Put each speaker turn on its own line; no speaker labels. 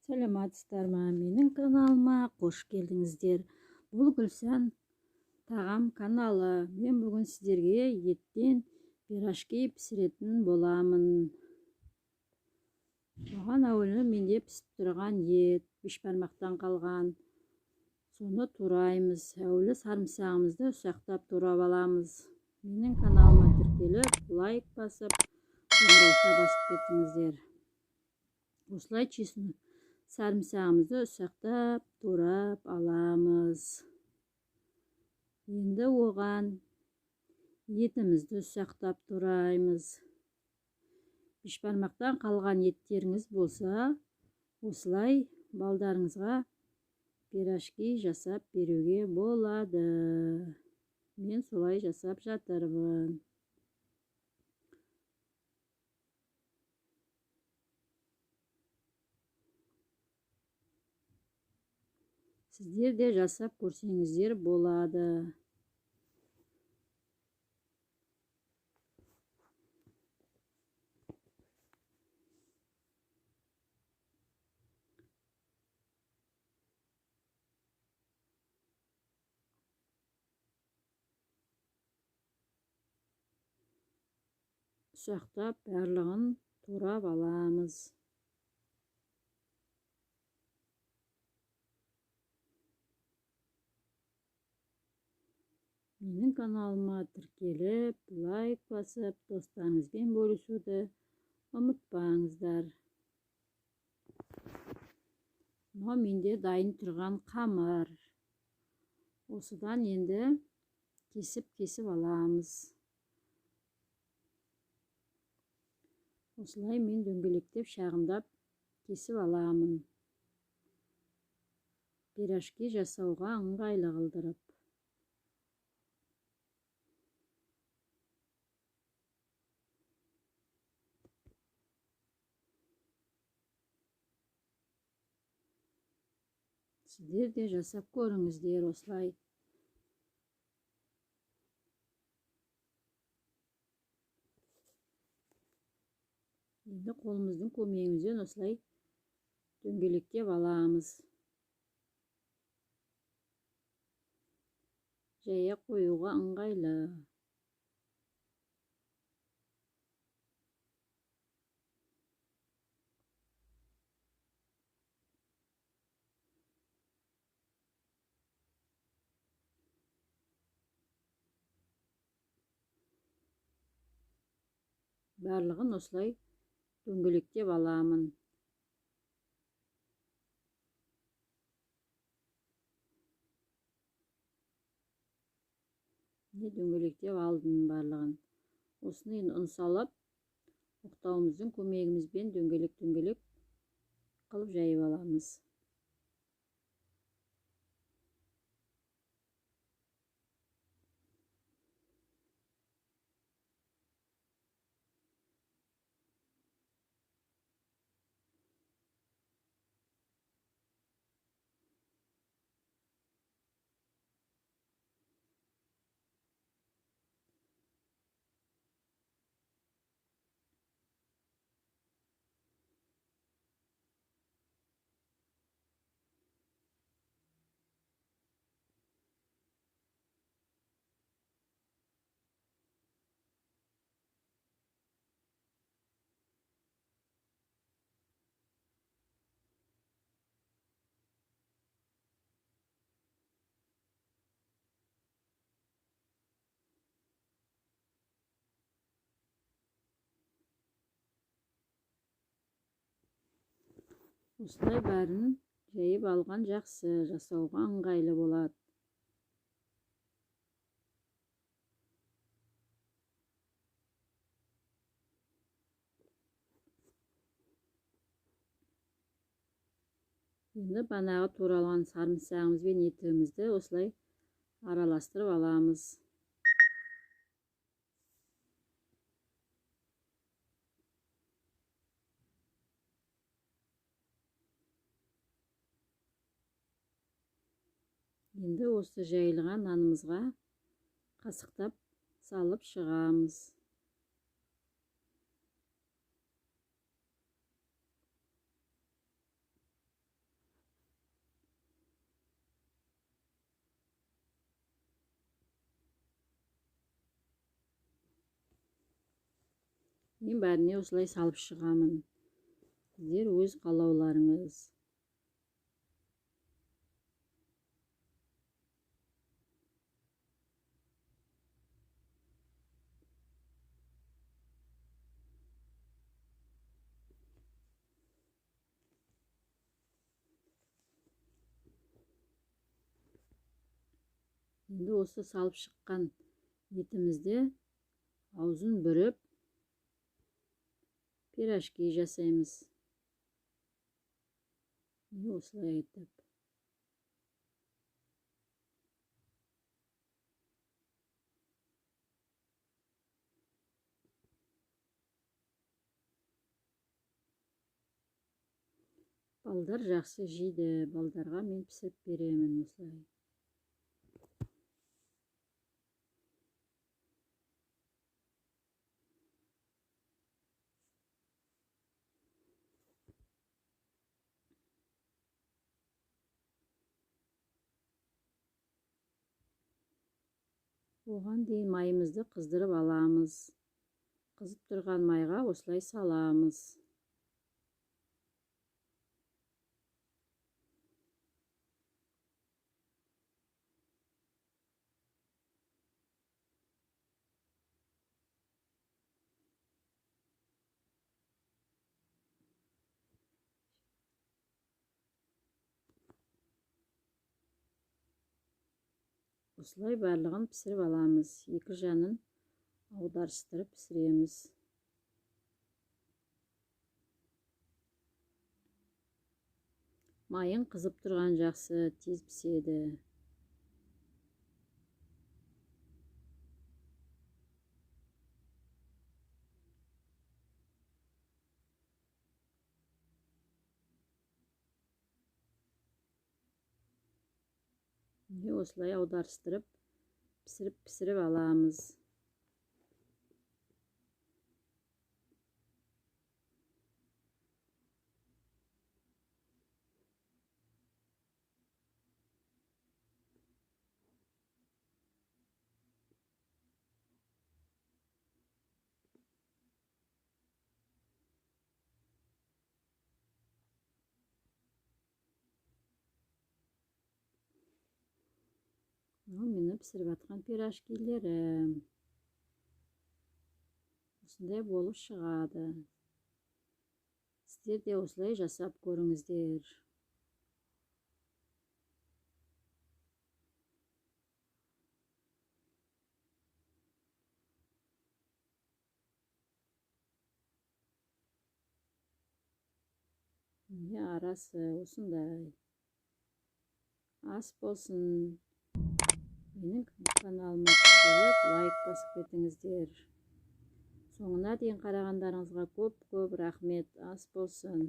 Саламатсыздар ма? Менің каналыма қош келдіңіздер. Бұл Гүлсан тағам каналы. Мен бүгін сіздерге еттен пирожки пісіретін боламын. Оған әуелі менде пісіп тұрған ет, бешбармақтан қалған. Соны тураймыз. Әуелі сарымсағымызды ұсақтап турап аламыз. Менің каналыма тіркеліп, лайк басып, қоңырауша басып кетіңіздер. Осылай сарымсағымызды ұсақтап турап аламыз. Енді оған етімізді ұсақтап тураймыз. Бешбармақтан қалған еттеріңіз болса, осылай балдарыңызға пирожки жасап беруге болады. Мен солай жасап жатырмын. Сіздер де жасап көрсеңіздер болады. Ұсақтап барлығын турап аламыз. Менің каналыма тіркеліп, лайк басып, достарыңызбен бөлісуді ұмытпаңыздар. Мынау менде дайын тұрған қамыр. Осыдан енді кесіп-кесіп аламыз. Осылай мен дөңгелектеп, шағындап кесіп аламын. Пирожки жасауға ыңғайлы қылдырып. Сіздер де жасап көріңіздер осылай. Енді қолымыздың көмегімен осылай дөңгелектеп аламыз. Жая қоюға ыңғайлы. Барлығын осылай дөңгелектеп аламын. Міне дөңгелектеп алдым барлығын. Осыны енді ұн салып, оқтауымыздың көмегімізбен дөңгелек-дөңгелек қылып жайып аламыз. Осылай бәрін жайып алған жақсы, жасауға ыңғайлы болады. Енді банағы туралған сарымсағымыз бен етімізді осылай араластырып аламыз. Енді осы жайылған нанымызға қасықтап салып шығамыз. Мен бәріне осылай салып шығамын. Сіздер өз қалауларыңыз. Енді осы салып шыққан етімізді аузын бүріп пирожки жасаймыз. Осылай етіп. Балдар жақсы жейді, балдарға мен пісіріп беремін осылай. Оған дейін майымызды қыздырып аламыз. Қызып тұрған майға осылай саламыз. Осылай барлығын пісіріп аламыз. Екі жанын аударыстырып пісіреміз. Майын қызып тұрған жақсы, тез піседі. Осылай аударыстырып пісіріп аламыз. Мені пісіріп жатқан пирожкилерім осындай болып шығады. Сіздер де осылай жасап көріңіздер. Міне арасы осындай. Ас болсын. Менің каналыма тіркеліп, лайк басып кетіңіздер. Соңына дейін қарағандарыңызға көп-көп рахмет. Ас болсын.